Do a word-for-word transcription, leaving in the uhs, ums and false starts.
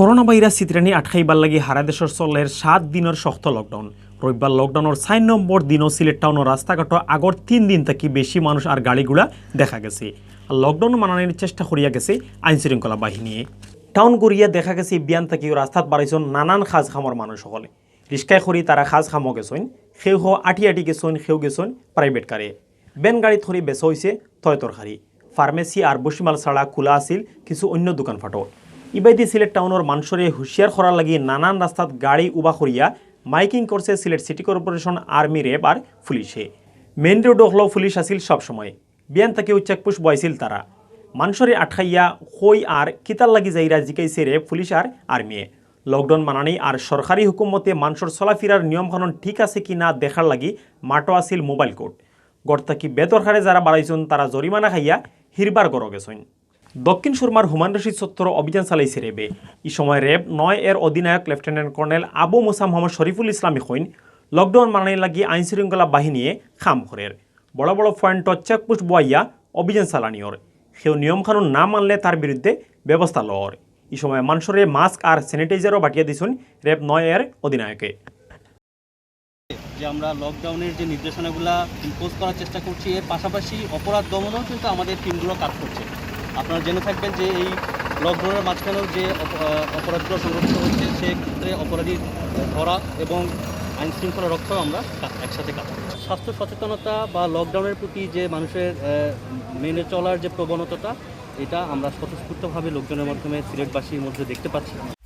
Corona virus ছিতরানি আটকাইবার লাগি হারা দেশর চলের সাত দিনর শক্ত লকডাউন। রবিবার লকডাউনর চাইর নম্বর দিনও সিলেট টাউনর রাস্তাঘাটো আগর তিন দিন থাকি বেশি মানুষ আর গাড়িগুড়া দেখা গেছে। আর লকডাউন মানানির চেষ্টা করিয়া গেছে আইন শৃঙ্খলা বাহিনীয়ে। টাউন ঘুরিয়া দেখা গেছে বিয়ান থাকিও রাস্তাত বাড়াইছইন নানান কাজ কামর মানুষ সকলে। রিস্কায় করি তারা কাজ কামো গেছইন, কেউ কেউ আটি আটি গেছইন, কেউ গেছইন প্রাইভেট কারে। ভ্যান গাড়িত করি বেচা অইছে তয় তরকারি। ফার্মেসি আর ভুসিমাল ছাড়া খোলা আছিল কিছু অন্য দোকানপাটও। ইবাদি সিলেট টাউনর মানষরে হুঁশিয়ার করার লাগি নানান রাস্তাত গাড়ি উবা করিয়া মাইকিং করছে Sylhet city corporation, army, RAB আর পুলিশে। মেইন রোড অকলো পুলিশ আছিল সব সময়। বিয়ান থাকিও চেকপোস্ট বওয়াইছিল তারা। মানষরে আটকাইয়া কই আর কিতার লাগি যাইরা জিকাইছে র‍্যাব, পুলিশ আর আর্মিয়ে। লকডাউন মানানি আর সরকারি হুকুম মতে মানষর চলাফিরার নিয়ম কানুন ঠিক আছে কি না দেখার লাগি মাঠো আছিল মোবাইল কোর্ট। ঘর থাকি বেদরকারে যারা বাড়াইছইন তারা জরিমানা খাইয়া হিরবার ঘরো গেছইন। দক্ষিণ সুরমার হুমায়ুন রশিদ চত্বরো অভিযান চালাইছে র‍্যাবে। ই সময় র‍্যাব নয় এর অধিনায়ক লেফটেন্যান্ট কর্নেল আবু মুসা মোহাম্মদ শরীফুল ইসলামে কইন, লকডাউন মানানির লাগি আইন শৃঙ্খলা বাহিনীয়ে কাম করের। বড় বড় পয়েন্টত চেকপোস্ট বওয়াইয়া অভিযান চালানি অর। কেউ নিয়ম কানুন না মানলে তার বিরুদ্ধে ব্যবস্থা লওয়া অর। ই সময় মানষরে মাস্ক আর স্যানিটাইজারও বাটিয়া দিছইন র‍্যাব নয় এর অধিনায়কে। যে আমরা লকডাউনের যে নির্দেশনাগুলা ইম্পোজ করার চেষ্টা করছি, এর পাশাপাশি অপরাধ দমনেও কিন্তু আমাদের টিমগুলো কাজ করছে। আপনারা জেনে থাকবেন যে এই লকডাউনের মাঝখানেও যে অপ-, আহ, অপরাধগুলো সংঘটিত হচ্ছে, সেক্ষেত্রে অপরাধী ধরা এবং আইন শৃঙ্খলা রক্ষাও আমরা কা-, একসাথে কাজ করছি। স্বাস্থ্য সচেতনতা বা লকডাউনের প্রতি যে মানুষের, আহ, মেনে চলার যে প্রবণতাটা, এটা আমরা স্বতঃস্ফূর্তভাবে লোকজনের মাধ্যমে সিলেটবাসীর মধ্যে দেখতে পাচ্ছি।